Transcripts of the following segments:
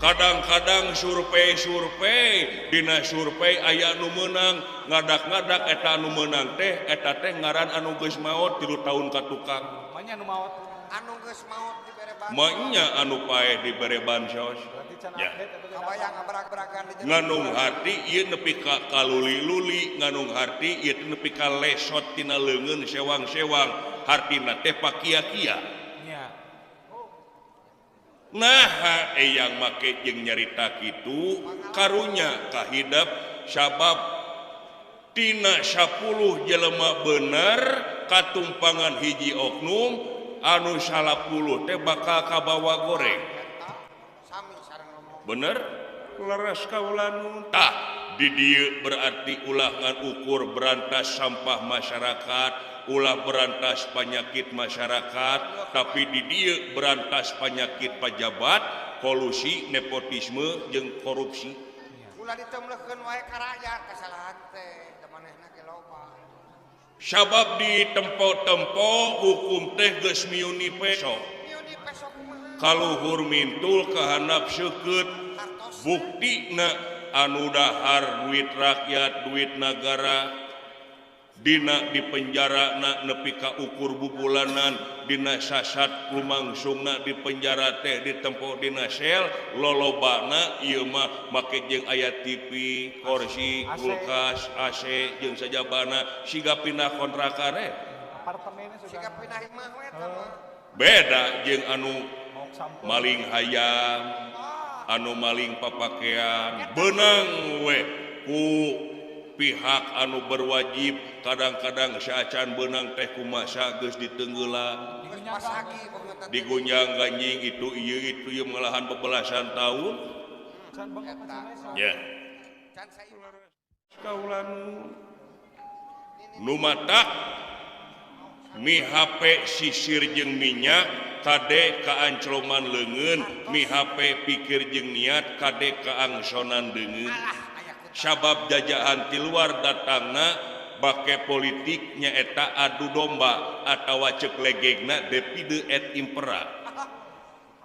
Kadang-kadang survei-survei dina survei aya nu meunang ngadak-ngadak eta anu meunang teh eta teh ngaran anu geus maot 3 tahun ka tukang. Manya anu maot. Anu geus maot dibere bansos. Manya anu paeh dibere bansos. Ya. Nganung harti ieu nepi ka kaluli-luli, nganung harti ieu nepi ka lesot tina leungeun sewang-sewang, hartina teh pakia-kia. Nah eyang make jeung nyarita kitu karunya kahidap sabab tina 10 jelema bener katumpangan hiji oknum anu 10 teh bakal kabawa goreng. Bener leres kaula nun. Tah di dieu berarti ulah ngan ukur berantas sampah masyarakat, ulah berantas penyakit masyarakat, tapi di dieu berantas penyakit pejabat, kolusi, nepotisme jeung korupsi. Ulah ditemleukeun wae ka rakyat kasalahan teh, da manehna ge loba. Sabab di tempo-tempo hukum teh geus miuni peso. Miuni peso kumaha? Kaluhur mintul kahandap seukeut. Buktina anu dahar duit rakyat, duit nagara, dina di penjara na nepi ka ukur bubulanan, dina sasat lumangsungna di penjara teh ditempo dina sel lolobana ieu mah make jeung aya TV, kursi, kulkas, AC jeung sajabana siga pindah kontrakan eh. Siga pindah imah we eta mah. Beda jeung anu maling hayam, anu maling papakean, beunang we ku pihak anu berwajib kadang-kadang saacan beunang teh kumasa geus ditenggeulan digunjang ganjing itu ieu malahan bebelasan tahun ya kaula nu matak mi HP sisir jeung minyak kade kaancloman leungeun, mi HP pikir jeung niat kade kaangsonan deungeun. Sabab jajahan ti luar datangna bake politik nyaeta adu domba atawa cek legegna divide et impera.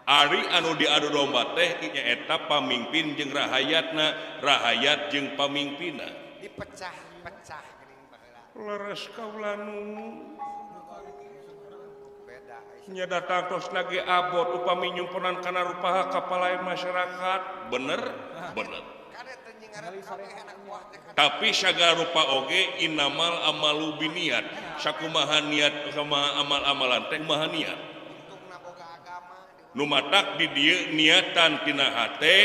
Ari anu diadu domba teh nyaeta pamimpin jeung rahayatna, rahayat jeung pamimpinna. Dipecah-pecah geuning baheula. Leres kaula nu nya datang tos lagi abot upami nyumponan kana rupaha kapalae masyarakat. Bener? Bener. Tapi sagala rupa oge innamal amalu biniat, sakumaha niat sama amal-amalan teh kumaha niat. Nu matak di dieu niatan tina hate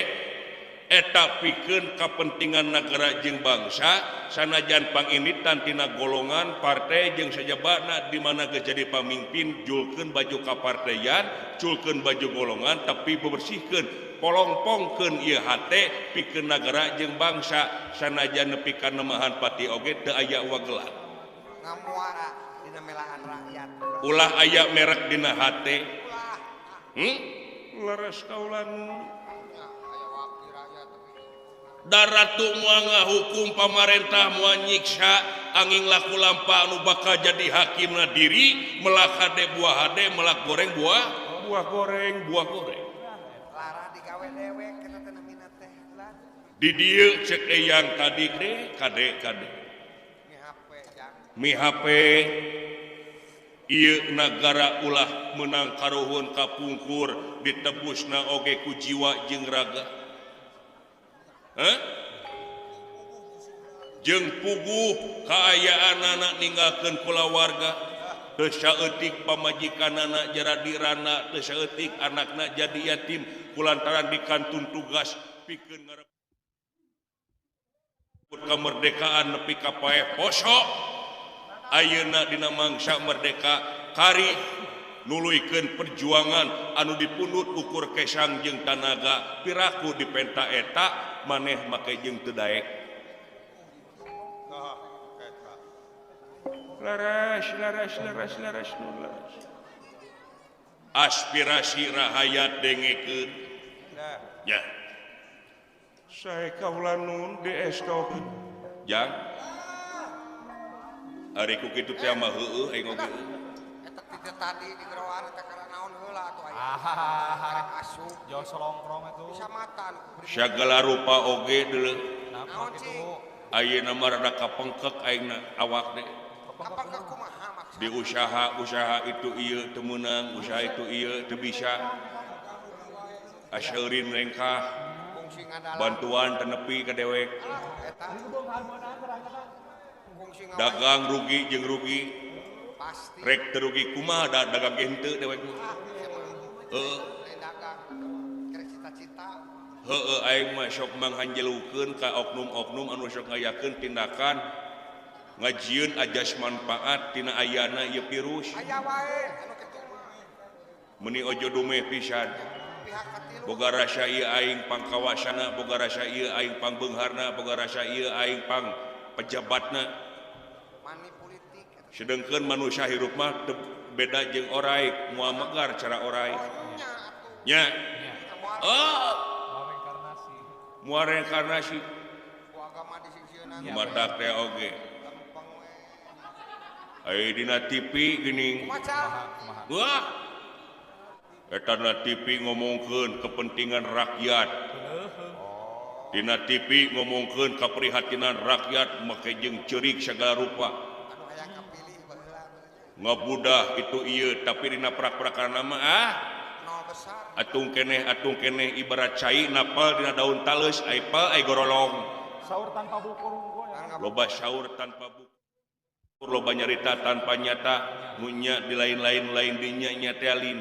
eta pikeun kapentingan nagara jeung bangsa sanajan panginitan tina golongan partai jeung sajabana di mana geus jadi pamimpin julkeun baju kapartaian, culkeun baju golongan tapi bebersihkeun polongpongkeun ieu hate pikeun nagara jeung bangsa sanajan nepi ka nemahan pati oge teu aya wagelan. Ngamuara dina melaan rakyat. Ulah aya merek dina hate. Leres kaula nu. Daratu moal ngahukum pamarentah moal nyiksa angin laku lampa anu bakal jadi hakimna diri melak hade buah hade melak goreng buah buah goreng buah goreng. Di dieu cek eyang tadi kade kade mi HP ieu nagara ulah menang karuhun kapungkur ditebusna oge ku jiwa jeung raga. Hah? Jeung puguh kaayaanana ninggalkeun kulawarga, teu saeutik pamajikanana jadi rana, teu saeutik anakna jadi yatim kulantaran dikantun tugas pikeun ngarebut kemerdekaan nepi ka paeh poso. Ayeuna dina mangsa merdeka kari nuluykeun perjuangan anu dipundhut ukur kesang jeung tanaga piraku dipenta eta maneh make jeung teu daek. Laras laras laras laras laras. Aspirasi rahayat dengekeun. Ya. Sae kaula nun diestokeun. Jang. Ari ku kitu teh mah heueuh aing oge. Eta teh tadi di geroan eta karena naon heula Karek asup. Jauh solongkrong itu. Bisa matan. Sagala rupa oge deuleu. Naon kitu? Ayeuna mah rada kapengkek aingna awak teh. Kapengkek kumaha maksudna? Di usaha-usaha itu ieu teu meunang, usaha itu ieu teu bisa. Aseurin lengkah. Bantuan teu nepi ka dewek. Dagang rugi jeung rugi. Pasti. Rek teu rugi kumaha da dagang ge henteu dewek mah. Heeh. Heeh aing mah sok manghanjelukeun ka oknum-oknum anu sok ngayakeun tindakan ngajieun ajas manfaat tina ayana ieu virus. Aya wae anu kitu mah. Meuni ojo dumeh pisan. Boga rasa ieu aing pangkawasana, boga rasa ieu aing pangbeungharna, boga rasa ieu aing pang pejabatna. Sedengkeun manusia hirup mah teu beda jeung orai, moal megar cara orai. Nya. Oh. Moal reinkarnasi. Ku agama disingsieunan. Matak teh oge. Aya dina TV geuning. Wah. Eta na TV ngomongkeun kepentingan rakyat. Dina TV ngomongkeun kaprihatinan rakyat make jeung ceurik sagala rupa. Ngabudah itu ieu tapi dina prak-prakan mah ah. Atung keneh ibarat cai napal dina daun taleus ai pal ai gorolong. Saur tanpa buku unggul. Loba saur tanpa buku. Loba nyarita tanpa nyata, munya di lain-lain lain dinya nya teh alin.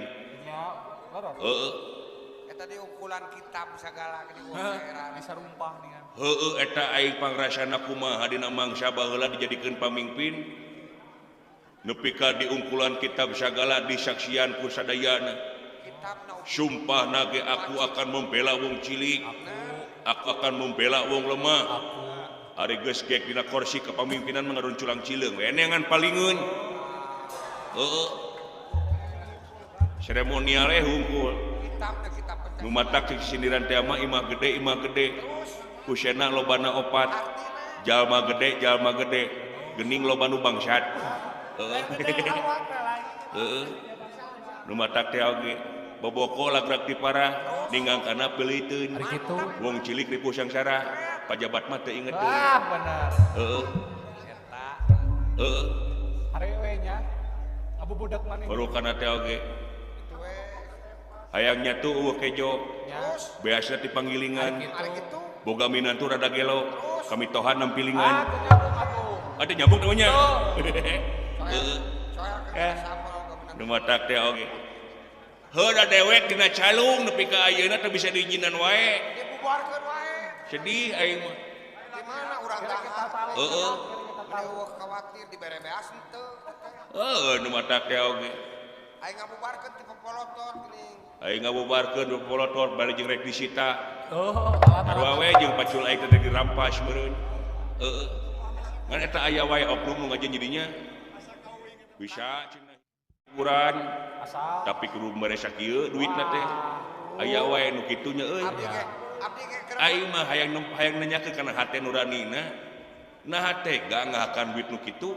Heeh. Eta di ungkulan kitab sagala di daerah bisa rumpah ningan. Heeh eta aing pangrasana kumaha dina mangsa baheula dijadikeun pamimpin. Nepi ka diungkulan kitab sagala disaksian ku sadayana. Sumpah nage aku akan membela wong cilik. Aku akan membela wong lemah. Ari geus gek dina kursi kepemimpinan mengarun culang cileung we neangan palingeun. Heeh. Seremonial eh hungkul. Nu matak sindiran teh mah imah gede. Kusena lobana opat. Jalma gede geuning loba nu bangsat. Heeh. Nu matak teh oge boboko lagrak ti parah ninggang kana peuliteun. Wong cilik ripuh sangsara, pajabat mah teu inget deui. Ah bener. Heeh. Eta. Heeh. Harewe nya. Abubudak maneh. Baru kana teh oge. Hayang nyatu eueuh kejo. Beasna ti panggilingan. Boga minantu rada gelo, kamitohan nampilingan. Ada nyambung namanya. Heeh. Nu matak teh oge. Heuh da dewek dina calung nepi ka ayeuna teu bisa diizinan wae. Dibubarkeun wae. Sedih aing mah. Di mana urang dahar? Heeh. Eueuh khawatir dibere beas henteu. Heuh nu matak teh oge. Aing ngabubarkeun ti popolotor geuning. Aing ngabubarkeun popolotor bari jeung rek disita. Oh, sarua we jeung pacul aing teh dirampas meureun. Heeh. Ngan eta aya wae oknum nu ngajeun jadinya. Bisa cenah hiburan tapi kudu mere sakieu duitna teh. Aya wae nu kitu nya euy. Aing mah hayang nanyakeun kana hate nuranina. Nah tega ngahakan duit nu kitu.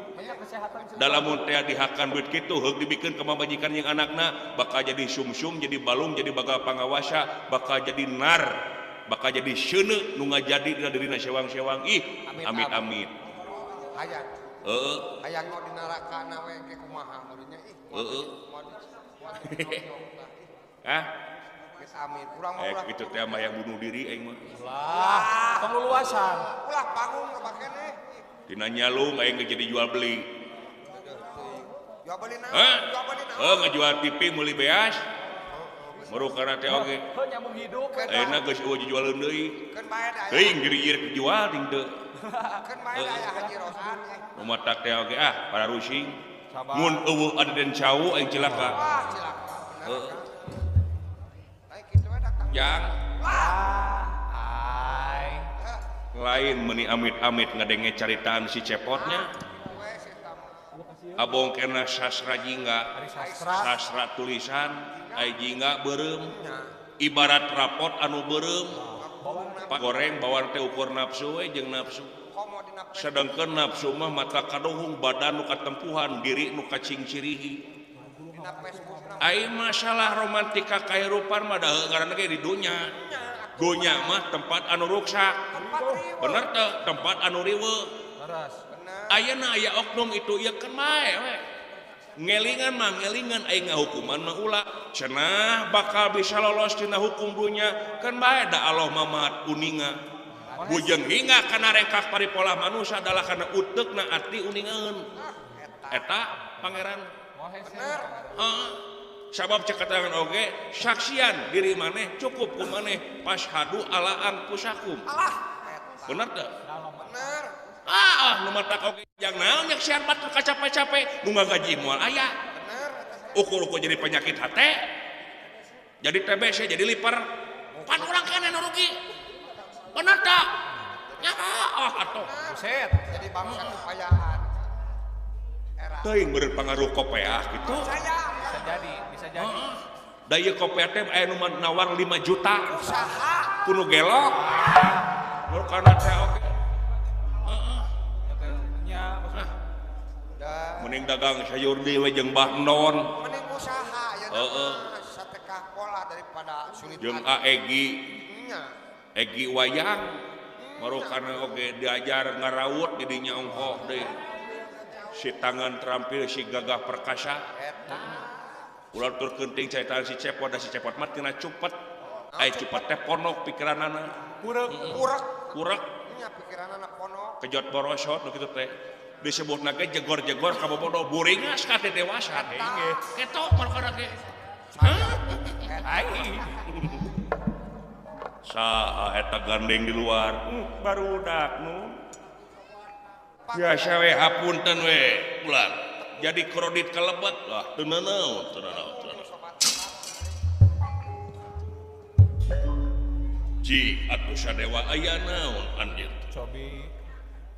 Dalam teh dihakan duit kitu heug dibikeun ka pamajikan jeung anakna bakal jadi sumsum, jadi balung, jadi bakal pangawasa, bakal jadi nar, bakal jadi seuneu nu ngajadi dina dirina sewang-sewang. Ih, amit-amit. Hayang. Heeh. Hayang nu di neraka na we ge kumaha meureunnya ih. Heeh. Hah? Amit. Urang mah ulah. Kitu teh mah yang bunuh diri aing mah. Ulah, tong luluasan. Ulah panggung loba keneh. Tina nyalung aing ge jadi jual beli. Jual beli naon? Jual beli naon? Heuh ngajual TV meuli beas. Meru kana teh oge. Heuh nyambung hidup. Ayeuna geus eueuh jualan deui. Keun bae da aya. Teuing diri ieu jual ting teu. Keun bae da aya Haji Rosan. Nu matak teh oge ah para rusing. Mun eueuh ada den cau aing cilaka. Wah, cilaka. Heeh. Yang lain meni amit-amit ngadenge caritaan si cepotnya. Abong kena sastra jingga, sastra tulisan, ai jingga beureum, ibarat rapot anu beureum, goreng bawaan teh ukur nafsu we jeung nafsu. Sedangkan nafsu mah mata kadohung, badan nu katempuhan, diri nu kacingcirihi. Ai masalah romantika kahirupan mah da ngaranna ge di dunya. Dunya mah tempat anu ruksak. Bener teu? Tempat anu riweuh. Ayeuna aya oknum itu ieu keun bae we. Ngelingan mah ngelingan ai ngahukuman mah ulah. Cenah bakal bisa lolos tina hukum dunya keun bae da Allah mah maha uninga. Bujeng hingga kana rengkak paripolah manusia adalah kana uteukna ati uningaeun. Eta pangeran. Bener. Heeh. Sabab cek keterangan oge saksian diri maneh cukup ku maneh fashhadu ala anfusakum. Alah eta. Bener teu? Bener. Ah, nu matak oge jang naon nyaksian batur kacape-cape nu ngagaji moal aya. Bener eta. Ukur-ukur jadi penyakit hate. Jadi TBC jadi liver. Pan urang keneh nu rugi. Bener teu? Ya ah atuh. Buset. Jadi bangsa kepayaan. Era. Teuing berpengaruh kopeah gitu. Saya Bisa jadi, bisa jadi. Heeh. Da ieu kopeah teh aya nu nawar 5 juta. Usaha. Kudu gelok. Murkana teh oge. Heeh. Nya maksudna. Mending dagang sayur deui we jeung Bah Non. Mending usaha ya. Heeh. Satekah pola daripada sulit. Jeung Aegi. Nya. Egi wayang. Marukana oge diajar ngarawut di dinya ongkoh deui. Si tangan terampil si gagah perkasa. Eta. Ulah tur keunting caitan si Cepot da si Cepot mah tina cupet. Ai cupet teh ponok pikiranana. Kurek. Kurek. Kurek. Nya pikiranana ponok. Kejot borosot nu kitu teh. Disebutna ge jegor-jegor ka bobodo buringas ka teh dewasa teh. Ketok marukana ge. Ai. Saha eta gandeng di luar? Barudak nu. Biasa we hapunten we ulah. Jadi kredit kalebet lah teu nanaon teu nanaon teu nanaon. Ji atuh sadewa aya naon anjeun. Cobi.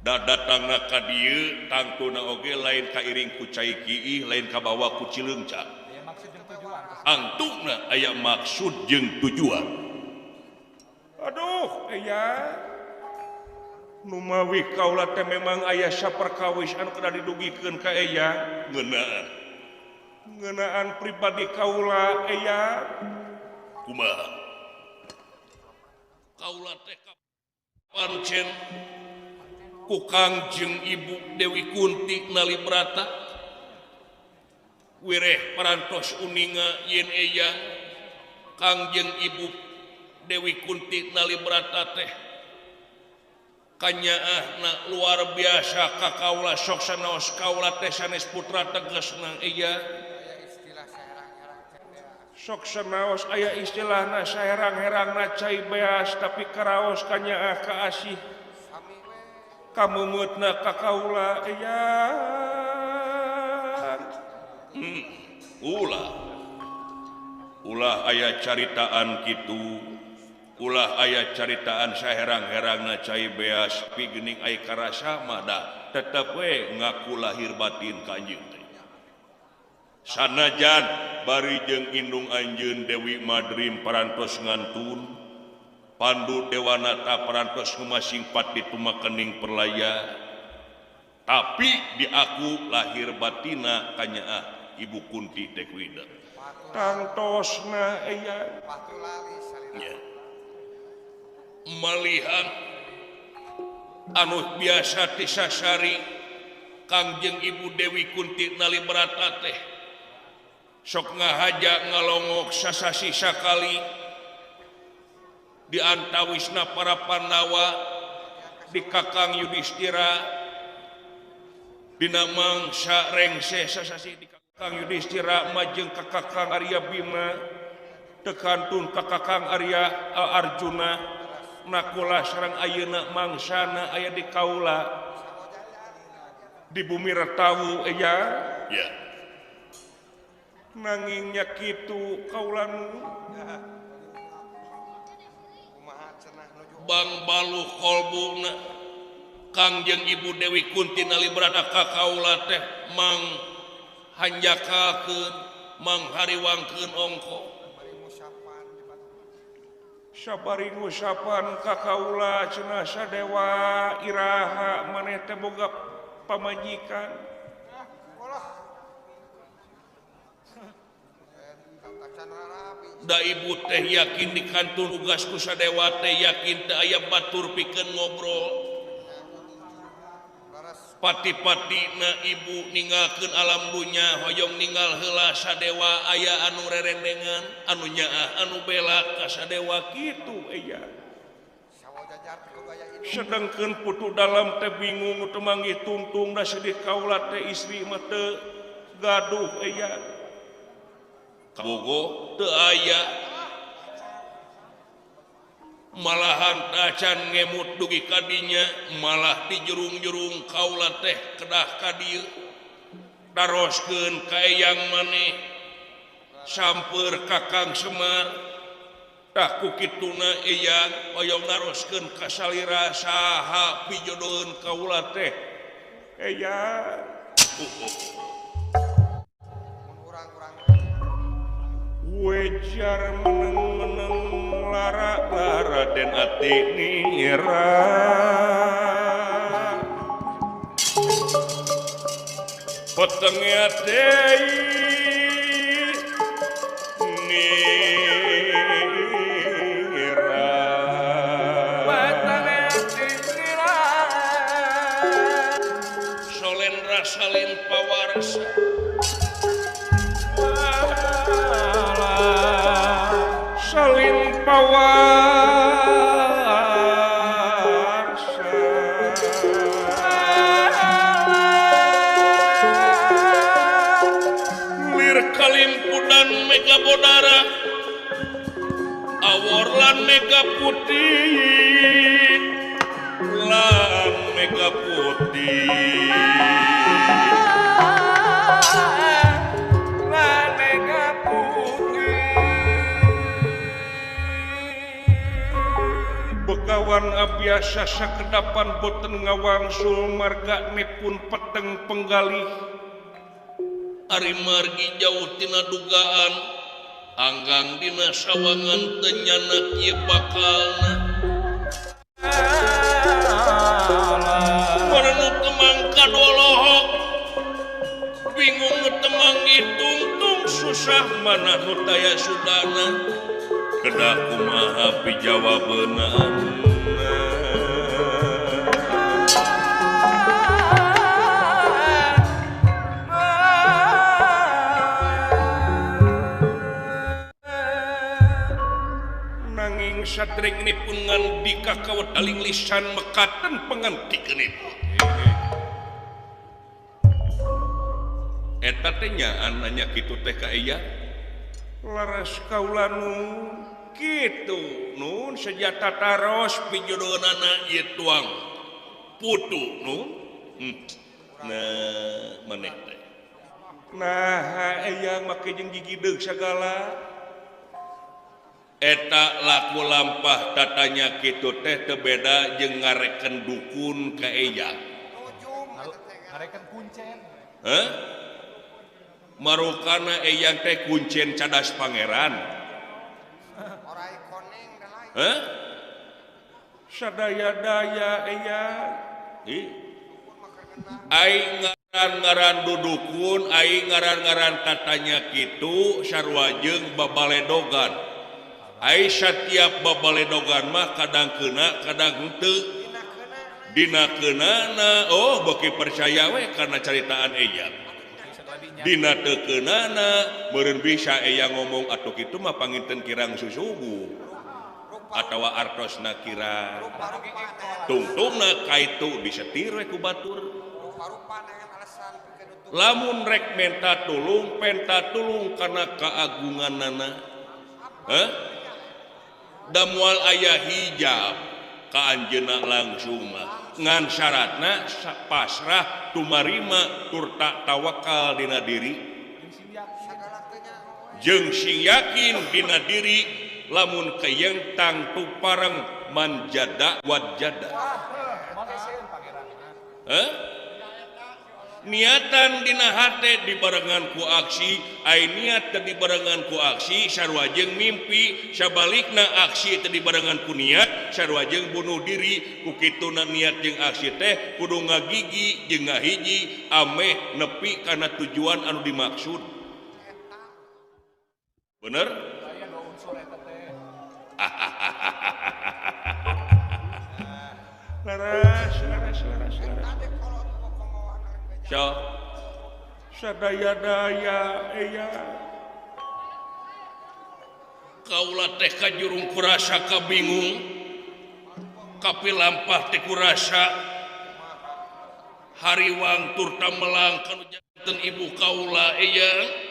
Da datangna ka dieu tangtuna oge lain kairing ku cai kiih lain kabawa ku cileungca. Aya maksud jeung tujuan. Angtuna aya maksud jeung tujuan. Aduh aya numawi kaula teh memang aya saperkawis anu kedah didugikeun ka eyang ngeunaan ngeunaan pribadi kaula eyang kumaha kaula teh pancen ku Kangjeng Ibu Dewi Kunti Nalibrata wireh parantos uninga yen eyang Kangjeng Ibu Dewi Kunti Nalibrata teh kanyaahna luar biasa ka kaula sok sanaos kaula teh sanes putra tegasna iya sok sanaos aya istilahna saherang-herangna cai beas tapi karaos kanyaah ka asih kamemeutna ka kaula iya ulah ulah aya caritaan kitu ulah aya caritaan saherang-herangna cai beas pi geuning ai karasa mah da tetep we ngaku lahir batin ka anjeun teh sanajan bari jeung indung anjeun Dewi Madrim parantos ngantun Pandu Dewanata parantos ngumasingpat di tumakening perlaya tapi diaku lahir batina kanyaah Ibu Kunti teh kuida tangtosna aya nya malihan anu biasa tisasari Kangjeng Ibu Dewi Kunti Nalibrata teh sok ngahaja ngalongok sasasi sakali di antawisna para Pandawa di Kakang Yudhistira dina mangsa rengse sasasi di Kakang Yudhistira majeng ka Kakang Arya Bima teu kantun ka Kakang Arya Arjuna Nakula sareng ayeuna mangsana aya di kaula di bumi Retawu aya ya nanging nya kitu kaula nu Bang Baluh kolbuna Kangjeng Ibu Dewi Kunti Nalibrata ka kaula teh mang hanjakakeun mang hariwangkeun ongko sabari ngusapan ka kaula cenah sadewa iraha maneh teh boga pamajikan. Da ibu teh yakin di kantun tugas ku Sadewa teh yakin teu aya batur pikeun ngobrol. Pati-patina ibu ninggalkeun alam dunya hoyong ninggal heula Sadewa aya anu rerendengan anu nyaah anu bela ka Sadewa kitu aya. Sedangkeun putu dalam teh bingung teu manggih tungtung da sedih kaula teh istri mah teu gaduh aya. Kabogo teu aya malahan tacan ngemut dugi kadinya malah dijurung-jurung kaula teh kedah ka dieu taroskeun ka eyang maneh samper Kakang Semar tah ku kituna eyang hoyong naroskeun ka salira saha pijodoheun kaula teh eyang. Wejar meneng-meneng lara-lara den ati nira peteng ati nira peteng ati nira solendra salin pawarsa salin pawarsa lir kalimpudan mega bodara awor lan mega putih lan mega putih lan mega putih. Bekawan abiasa sakedapan boten ngawangsul marga nepun peteng penggalih ari margi jauh tina dugaan anggang dina sawangan teu nyanak ieu bakalna nu temang kadolohok bingung nu temang ngitungtung susah mana nu taya sudana kedah kumaha pijawabeunana. Nanging satringipun ngandika kawedaling lisan mekaten pangantikeunipun. Eta teh nyaan nanya kitu teh ka eyang. Laras kaula nu kitu nun senjata taros pijodoheunana ieu tuang putu nun. Nah maneh teh nah eyang make jeung gigideug sagala eta laku lampah tatanya kitu teh teu beda jeung ngareken dukun ka eyang ngareken kuncen. Heh marukana eyang teh kuncen cadas pangeran. Hah? Sadaya-daya eyang. Ih. Aing ngaran-ngaran dudukun, aing ngaran-ngaran tatanya kitu sarua jeung babaledogan. Aing satiap babaledogan mah kadang keuna, kadang henteu. Dina keunana, oh beuki percaya we karena caritaan eyang. Dina teu keunana, meureun bisa eyang ngomong atuh kitu mah panginten kirang susugu. Atawa artosna kirang tungtungna kaitu disetir we ku batur. Lamun rek menta tulung, penta tulung kana keagunganana. Heh? Da moal aya hijab ka anjeunna langsung mah. Ngan syaratna pasrah tumarima tur tak tawakal dina diri. Jeung sing yakin dina diri lamun keyeng tangtu pareng manjada wajada. Heh? Niatan dina hate dibarengan ku aksi, ai niat teu dibarengan ku aksi sarua jeung mimpi, sabalikna aksi teu dibarengan ku niat sarua jeung bunuh diri. Ku kituna niat jeung aksi teh kudu ngagigi jeung ngahiji ameh nepi kana tujuan anu dimaksud. Bener? Laras, laras, laras, laras. So, sadaya-daya eya. Kaula teh kajurung kurasa kabingung, kapi lampah teh kurasa hariwang turta melang kanu janten ibu kaula eya.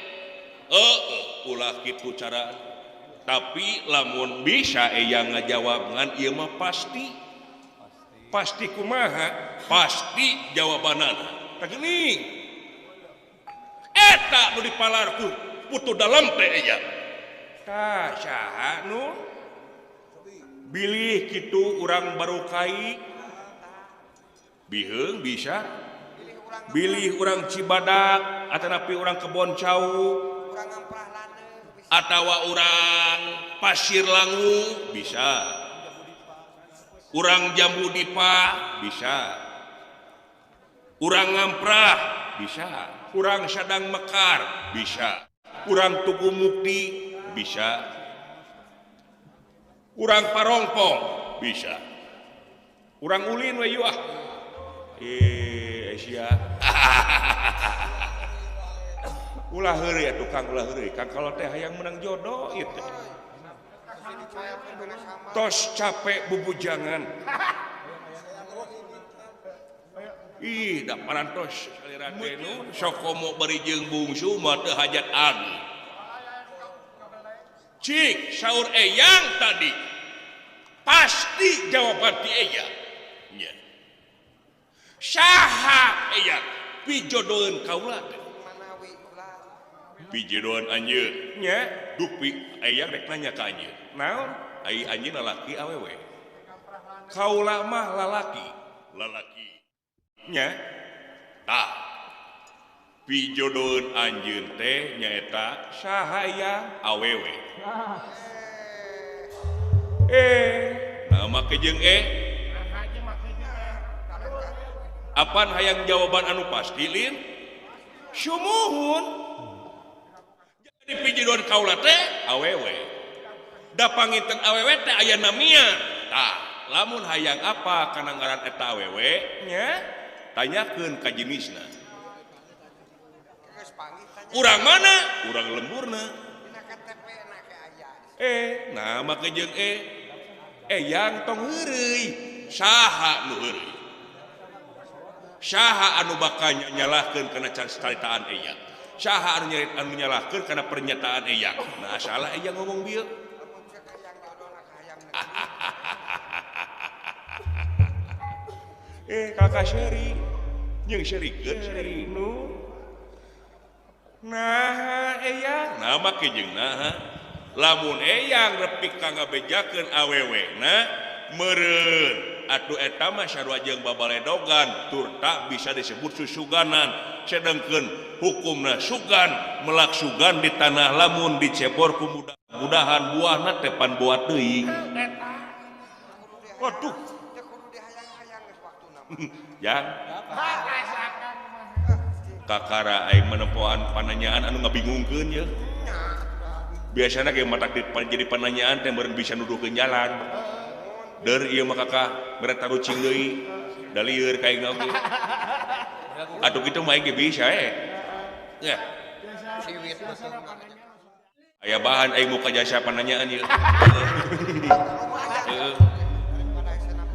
Ulah kitu cara. Tapi lamun bisa eya ngajawab ngan ieu mah pasti. Pasti kumaha? Pasti jawabanana. Tah geuning. Eta nu dipalarku putu dalam teh eya. Tah saha nu bilih kitu urang barukai biheung bisa bilih urang Cibadak atanapi urang Kebon Cau atawa urang Pasir Langu bisa, urang Jambu Dipa bisa, urang Ngamprah bisa, urang Sadang Mekar bisa, urang Tugu Mukti bisa, urang Parongpong bisa, urang ulin we ah. Sia. Ulah heureuy atuh Kang, ulah heureuy Kang, kalau teh hayang menang jodoh ieu teh. Tos capek bubujangan. Ih, da parantos salira teh nu sokomo bari jeung bungsu mah teu hajat anu. Cik saur eyang tadi. Pasti jawaban ti eyang. Nya. Saha eyang pijodoheun kaula teh? Pijodohan anjeun nya, dupi eyang rek nanya ka anjeun. Naon? Ai anjeun lalaki awewe? Kaula mah lalaki. Lalaki. Nya. Tah. Pijodoheun anjeun teh nyaeta saha eyang awewe. Nah make jeung Apan hayang jawaban anu pasti lin? Sumuhun. Jadi pijodohan kaula teh awewe. Da panginten awewe teh aya namia. Tah, lamun hayang apa kana ngaran eta awewe nya? Tanyakeun ka jenisna. Urang mana? Urang lemburna. Nah make jeung eyang tong heureuy. Saha nu heureuy? Saha anu bakal nyalahkeun kana caritaan eyang? Saha anu nyarit anu nyalahkeun kana pernyataan eyang? Nah salah eyang ngomong bieu. Kakak seri jeung serikeun seri nu. Nah eyang, nah make jeung naha? Lamun eyang repik ka ngabejakeun awewena meureun atuh eta mah sarua jeung babaledogan tur tak bisa disebut susuganan, sedengkeun hukumna sugan melak sugan di tanah lamun dicebor ku mudah-mudahan buahna teh pan buah teuing. Waduh, ya kakara aing menempoan pananyaan anu ngabingungkeun ye. Biasana ge matak jadi pananyaan teh meureun bisa nuduhkeun jalan. Der ieu mah kakak mere tarucing deui da lieur ka aing oge. Atuh kitu mah aing ge bisa Ya. Aya bahan aing muka jasa pananyaan ieu.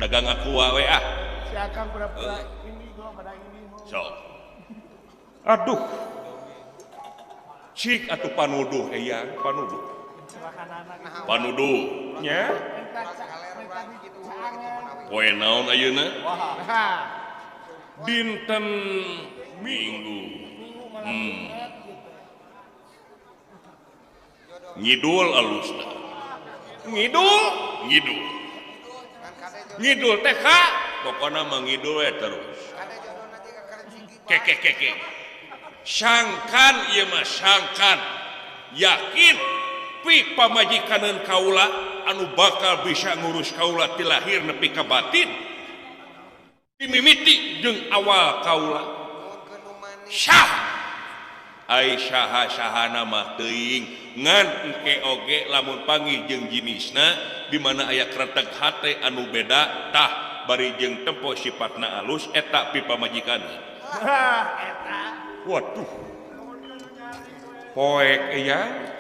Dagang aku wae ah. Si Akang pura-pura ini gua pada ini. Sok. Aduh. Cik atuh panuduh eyang, panuduh. Panuduh nya. Poe naon ayeuna? Dinten Minggu. Ngidul alusna. Ngidul, ngidul. Ngidul teh ka, pokona mah ngidul we terus. Keke keke. Sangkan ieu mah sangkan. Yakin pi pamajikaneun kaula anu bakal bisa ngurus kaula ti lahir nepi ka batin. Dimimiti jeung awal kaula. Syah Ai saha-sahana mah teuing ngan engke oge lamun panggih jeung jinisna di mana aya kretek hate anu beda tah bari jeung tempo sifatna alus eta pi pamajikanna. Eta. Waduh. Poek eyang.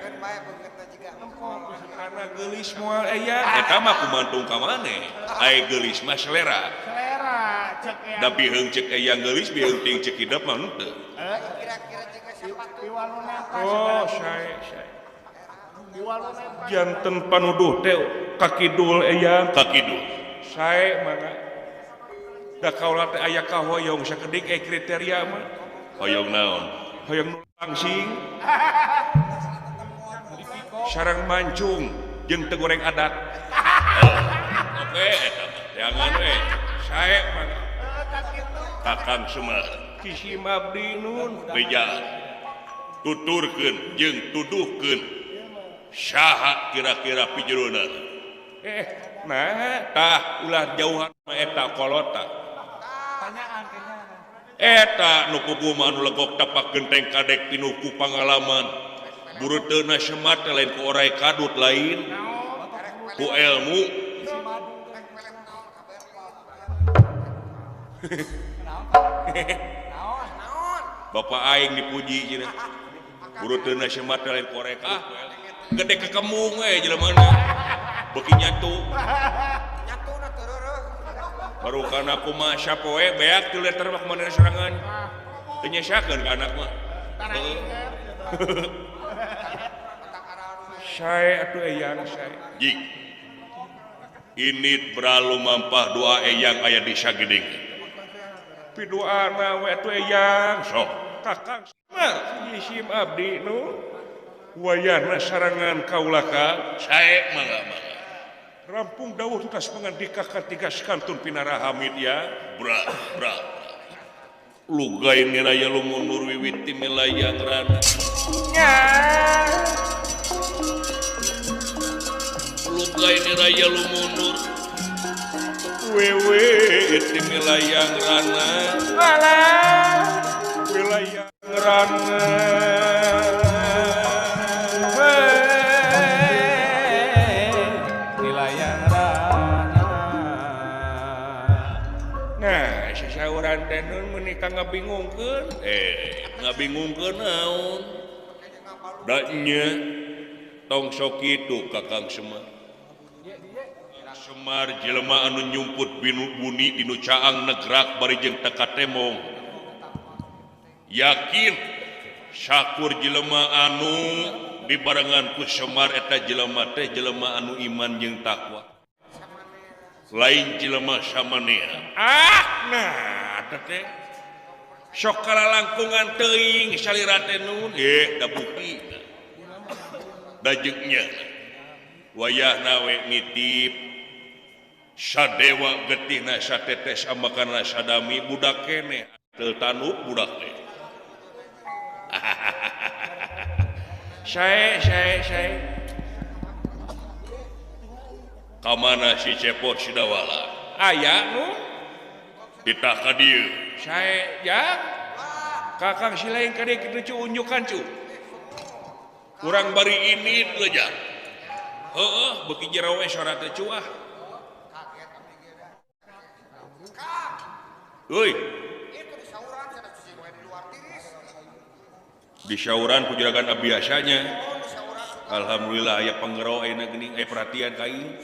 Karena geulis moal eyang eta mah kumantung ka maneh. Ai geulis mah selera. Selera cek eyang. Da biheung cek eyang geulis biheung ting cek hidep mah henteu. Kira-kira jiga sepatu. Oh, sae sae. Janten panuduh teh ka kidul eyang ka kidul. Sae mangga. Da kaula teh aya kahoyong sakedik kriteria mah. Hoyong naon? Hoyong nu langsing. Sarang mancung jeung teu goreng adat. Oke, eta mah jangan we. Sae mangga. Kakang Semar Kisi abdi nun beja tuturkeun jeung tuduhkeun saha kira-kira pijerona. Nah tah ulah jauhan mah eta kolota. Tanyaan kayaknya. Eta nu kumaha nu legok tapak genteng kadek pinuh ku pangalaman. Buruteuna semat lain ku orai kadut lain ku ilmu. Bapak aing dipuji cenah. Buruteuna semat lain ku orai kadut. Gede kekemung we jelemana. Beuki nyatu. Nyatuna teu reureuh. Baru kana kumaha sapoe beak teu leter mah kumaha sorangan. Teu nyesakeun ka anak mah. Sae atuh eyang sae. Jik. Init beralu mampah doa eyang aya di sagedeng. Pidoana we atuh eyang sok. Kakang Semar jisim abdi nu wayahna sarangan kaula ka sae mangga mangga. Rampung dawuh tugas pangandika katiga sakantun pinarahamid ya. Bra bra. Lugai niraya lumunur wiwit milayang rana. Nya. Lugai niraya lumunur wewe milayang rana. Malah milayang rana. Milayang rana. Nah, sasauran teh nun meuni ka ngabingungkeun. Ngabingungkeun naon? Da nya tong sok kitu Kakang Semar. Semar jelema anu nyumput binu buni dinu caang negrak bari jeung teka temong. Yakin sakur jelema anu dibarengan ku Semar eta jelema teh jelema anu iman jeung takwa. Lain jelema samanea. Ah, nah eta teh sok kalalangkungan teuing salira teh nun. Da bukti. Da jeung nya wayahna we nitip sadewa getihna satetes amakana sadami budak keneh teu tanuk budak teh. Sae sae sae. Ka mana si Cepot Sidawala? Aya nu ditah ka dieu. Sae jang. Kakang si lain ka dieu kitu cu unjukan cu. Kurang bari ini teu jang. Heeh, beuki jero we sora teh cu ah. Euy. Di sauran ku juragan biasanya. Alhamdulillah aya panggero ayeuna geuning aya perhatian ka aing.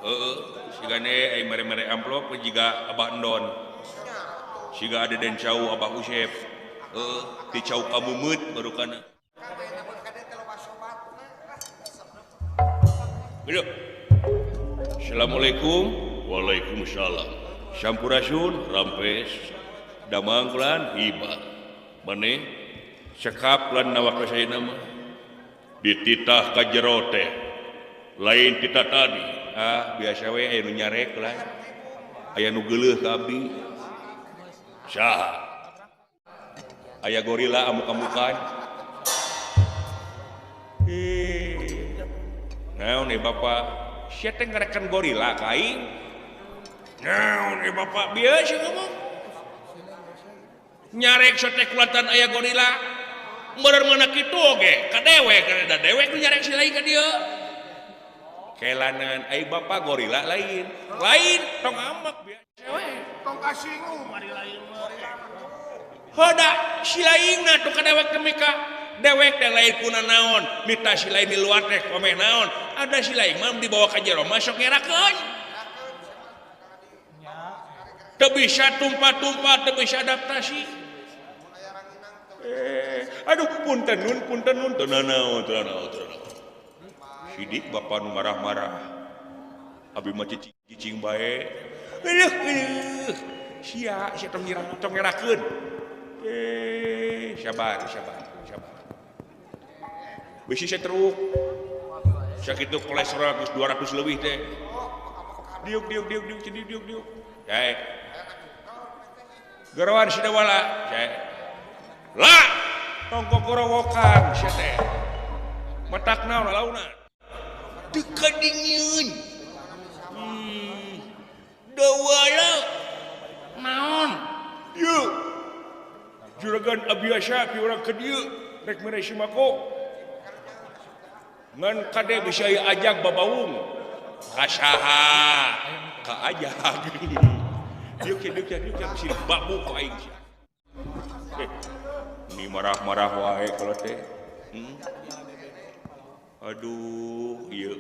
Heeh, sigane aya mere-mere amplop jiga Abah Endon. Siga ada den cau Abah Usep. Heeh, ti cau kamumeut baru kana. Assalamualaikum. Waalaikumsalam. Sampurasun rampes damang lan hibah. Maneh cekap lan nawak saya mah dititah ka jero teh. Lain titah tadi. Ah, biasa we aya nu nyarek lah. Aya nu geuleuh ka abdi. Saha? Aya gorila amuk-amukan. Naon bapak? Sia teh ngarekan gorila ka aing. Naon bapak biasa ngomong. Nyarek sote kulantan aya gorila. Meureun mana kitu oge, ka dewek da dewek nu nyarek si lain ka dieu. Kelanan ai bapak gorila lain. Lain tong amek biasa we. Tong kasinggung ari lain mah. Hoda si lainna tuh ka dewek teh mika. Dewek teh lain kuna naon, nita si lain di luar teh komeh naon. Ada si lain mah dibawa ka jero mah sok ngerakeun. Teu bisa tumpah-tumpah, teu bisa adaptasi. Aduh punten nun, teu nanaon, teu nanaon, teu nanaon. Sidik bapak nu marah-marah. Abi mah cicing bae. Eueuh eueuh. Sia sia tong nyerah, tong ngerakeun. Sabar, sabar, sabar. Bisi setruk. Sakitu kolesterol geus 200 leuwih teh. Diuk diuk diuk diuk diuk diuk diuk. Jae. Gerawan sidawala, jae. Lah, tong gorowokan sia teh. Matak naon launa? Teu kadingieun. Dawala. Naon? Ieu. Juragan abiasa pi urang ka dieu rek mere simako. Ngan kade bisa ieu ajag babaung. Ka saha? Ka ajag. Diuk diuk diuk diuk si babu ku aing sia. Ini marah-marah wae kalau teh. Aduh, ieu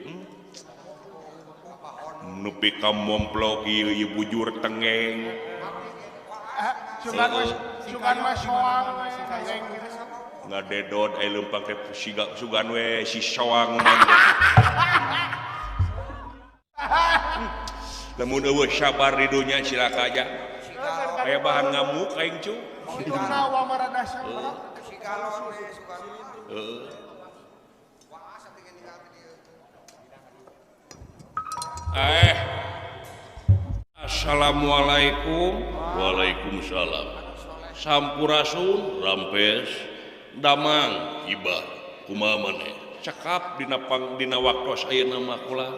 nepi ka momplok ieu ieu bujur tengeng. Sugan we soang we tengeng. Ngadedod aya leumpang teh siga sugan we si soang. Lamun eueuh sabar di dunya cilaka aja. Aya bahan ngamuk aing cu. Assalamualaikum. Waalaikumsalam. Sampurasun rampes damang kibar kumaha maneh. Cekap dina pang dina waktos ayeuna mah kula.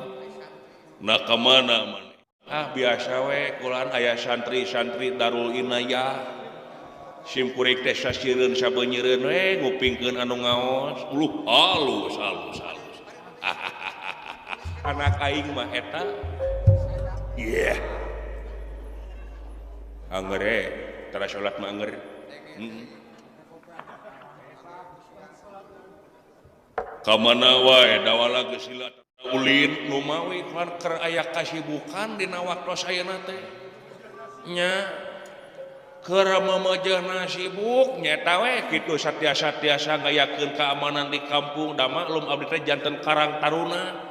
Na ka mana maneh? Ah biasa we kulaan aya santri-santri Darul Inayah. Simkuring teh sasireun sabeunyereun we ngupingkeun anu ngaos. Uluh halus halus halus. Anak aing mah eta. Iya. Yeah. Anger tara salat mah anger. Ka mana wae dawala geus sila ulin nu mawi keur aya kasibukan dina waktos ayeuna teh. Nya keur mamajehna sibuk nyeta we kitu satiasa-tiasa ngayakeun keamanan di kampung da maklum abdi teh janten Karang Taruna.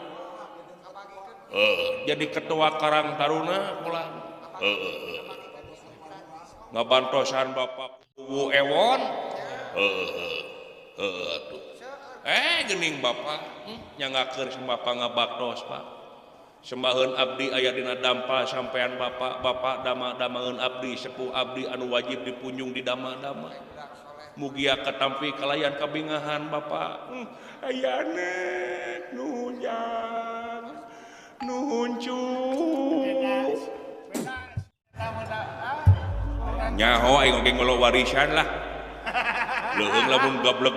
Jadi ketua Karang Taruna pulang. Ngabantosan Bapak Kuwu Ewon. Atuh. Geuning Bapak nyangakeun sembah pangabaktos Pak. Sembaheun abdi aya dina dampa sampean Bapak, Bapak dama-damaeun abdi sepuh abdi anu wajib dipunjung di dama-dama. Mugia katampi kalayan kabingahan Bapak. Ayane nuhun jang. Nuhun cu. Nyaho aing oge ngolo warisan lah. Leuheung lamun gablek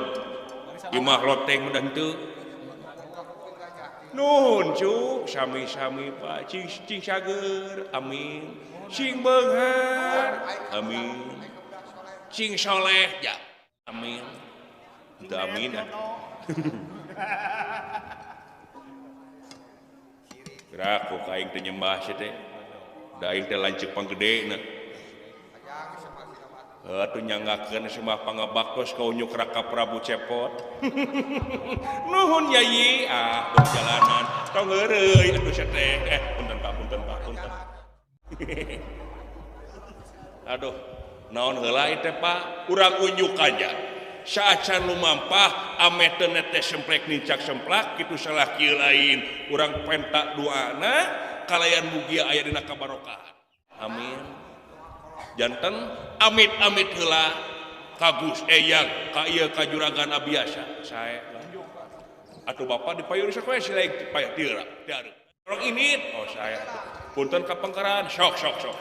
imah loteng udah henteu. Nuhun cu, sami-sami Pak, cing cing sager, amin. Cing beunghar, amin. Cing soleh ja, amin. Teu amin ah. Gerak ku ka aing teh nyembah sia teh. Da aing teh lanceuk panggedena. Atuh nyanggakeun sembah pangabaktos ka unyuk Raka Prabu Cepot. Nuhun Yayi, ah perjalanan tong heureuy atuh sia teh. Punten Pak, punten Pak, punten. Aduh, naon heula ieu teh Pak? Urang unjuk aja. Saacan lumampah ameh teu netes semplek nincak semplak kitu salah kieu lain. Urang penta doana kalayan mugia aya dina kabarokahan. Amin. Janten amit-amit heula kagus eyang ka ieu ka juragan abiasa sae atuh bapak dipayun sok we silaik payah teu teu orang ini oh saya punten ka pangkaran sok sok sok.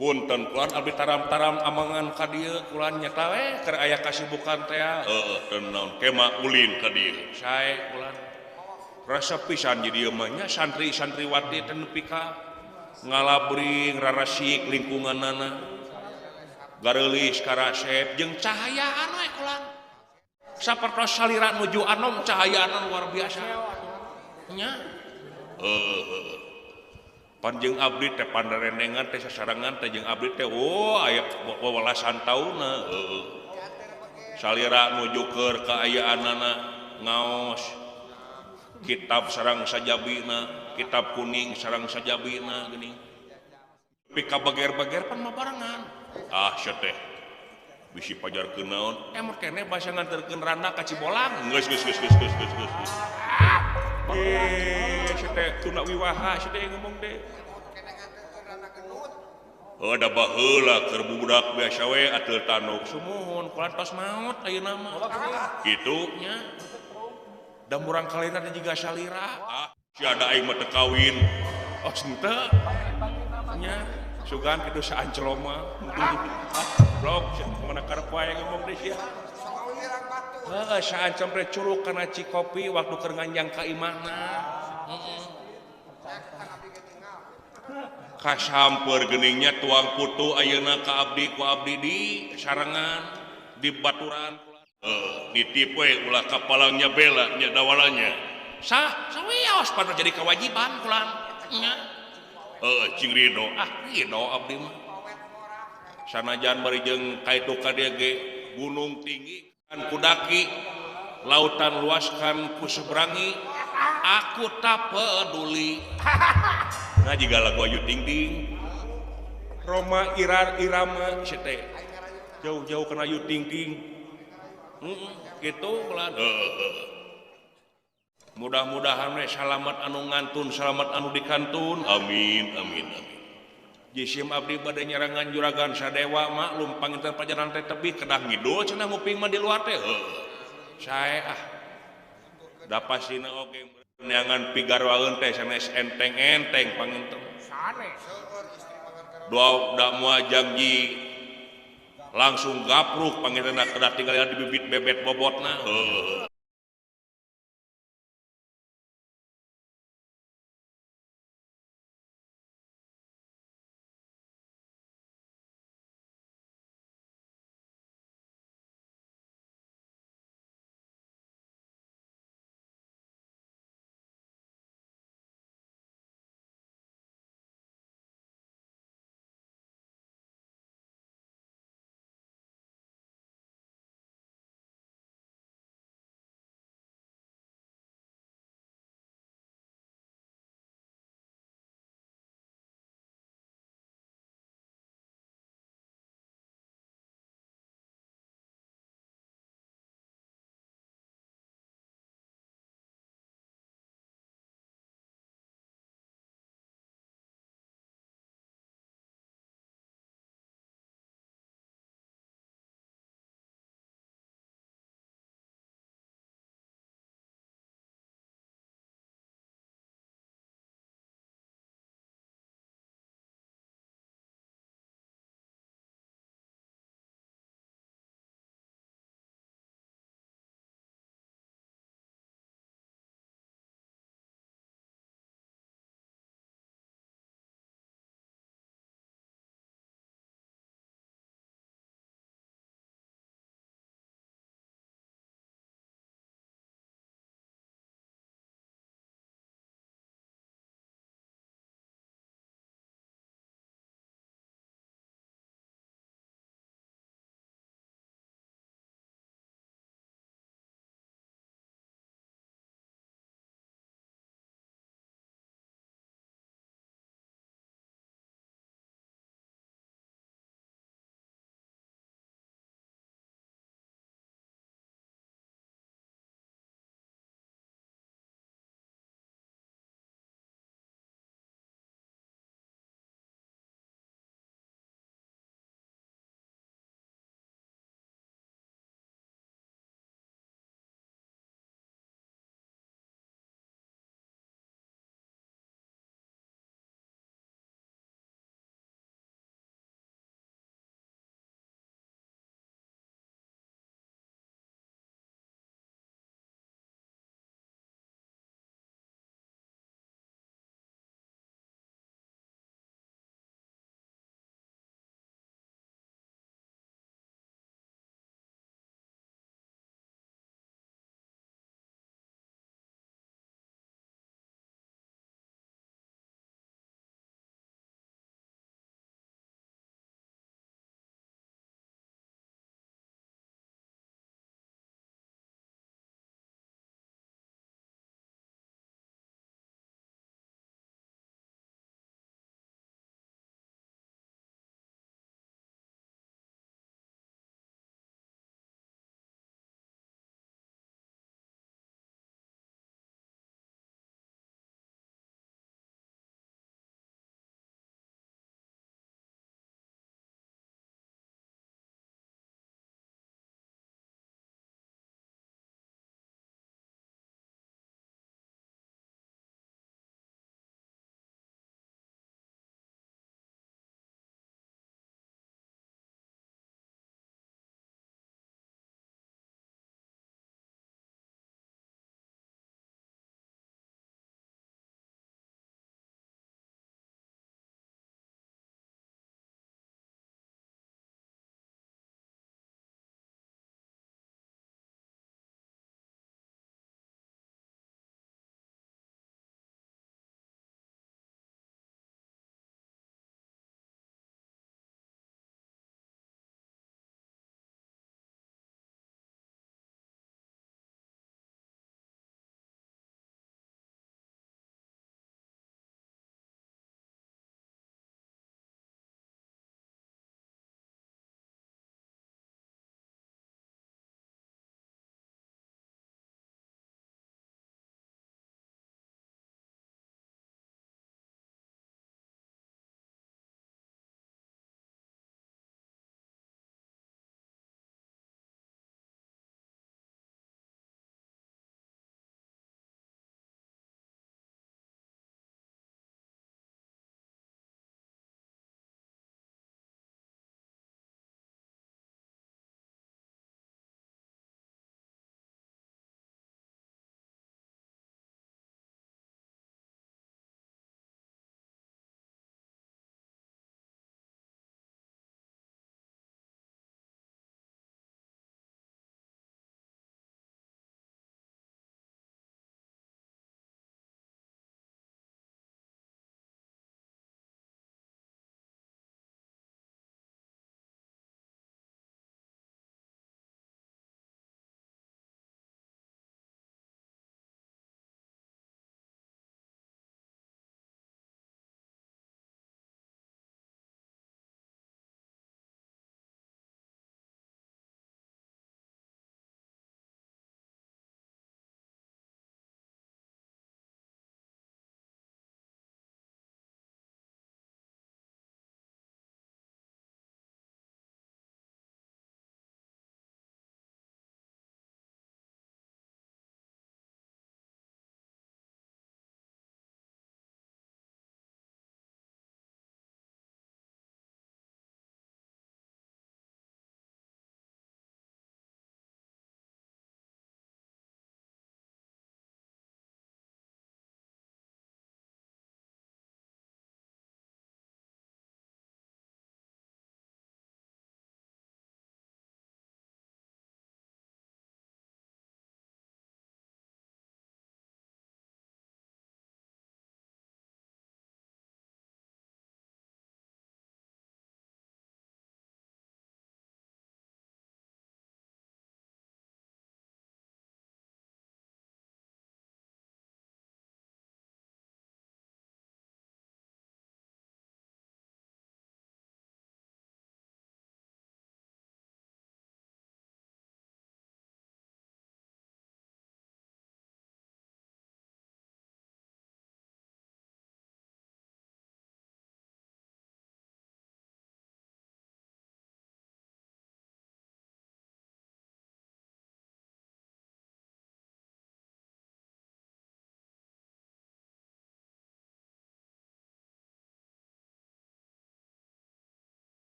Punten kulan abdi taram-taram amangan ka dieu kulan nyata we keur aya kasibukan teh. Heeh, teu naon kema ulin ka dieu. Sae kulan. Resep pisan di dieu mah nya santri-santriwati teh nepi ka ngalabring rarasik lingkunganana. Gareulis karasep jeung cahayaan we kulan. Sapertos salira nuju anom cahayaana luar biasa. Nya. Heeh. Panjeng abdi teh pandarendengan teh sasarengan teh jeung abdi teh oh aya wewelasan taunna heueuh. Salira nuju keur kaayaanana ngaos kitab sareng sajabina, kitab kuning sareng sajabina geuning. Pika bager-bager pan babarengan. Ah sia teh bisi pajarkeun naon? Emur keneh basa nganterkeun randa ka Cibolang. Geus geus geus geus geus geus geus. Eh, teh tuna wiwaha sia teh ngomong deh. Oh, da baheula keur budak biasa we ateul tanduk sumuhun kulan tos maot ayeuna mah. Kitu nya. Da murang kalina teh jiga salira. Ah, sia da aing mah teu kawin. Oh, henteu. Nya, sugan kitu saanclom mah. Blok sia mana karep wae ngomong deh sia. Heeh, saanclom teh curug kana Cikopi waktu keur nganjang ka imahna. Heeh. Kasamper geningnya tuang putu ayeuna ka abdi ku abdi di sarengan di baturan. Nitip we ulah kapalangnya bela nya dawalanya. Sah, sawios pada jadi kewajiban kulan. Nya. Heeh, cing ridho. Ah, ridho abdi mah. Sanajan bari jeung kaitu ka dieu ge gunung tinggi kan kudaki, lautan luas kan kuseberangi, aku tak peduli. Nah jika lagu Ayu Ting Ting Roma Irar Irama sete jauh-jauh kena Ayu Ting Ting gitu lah. Mudah-mudahan we salamat anu ngantun, salamat anu dikantun. Amin amin amin. Jisim abdi bade nyarangan juragan sadewa maklum panginten pajaran teh tebih kedah ngidul cenah nguping mah di luar teh. Sae ah. Da pastina oge neangan pigarwaeun teh sanes enteng-enteng panginten. Sanes. Doa da moal janji langsung gapruk panginten kedah tinggal di bibit bebet bobotna. Heuh.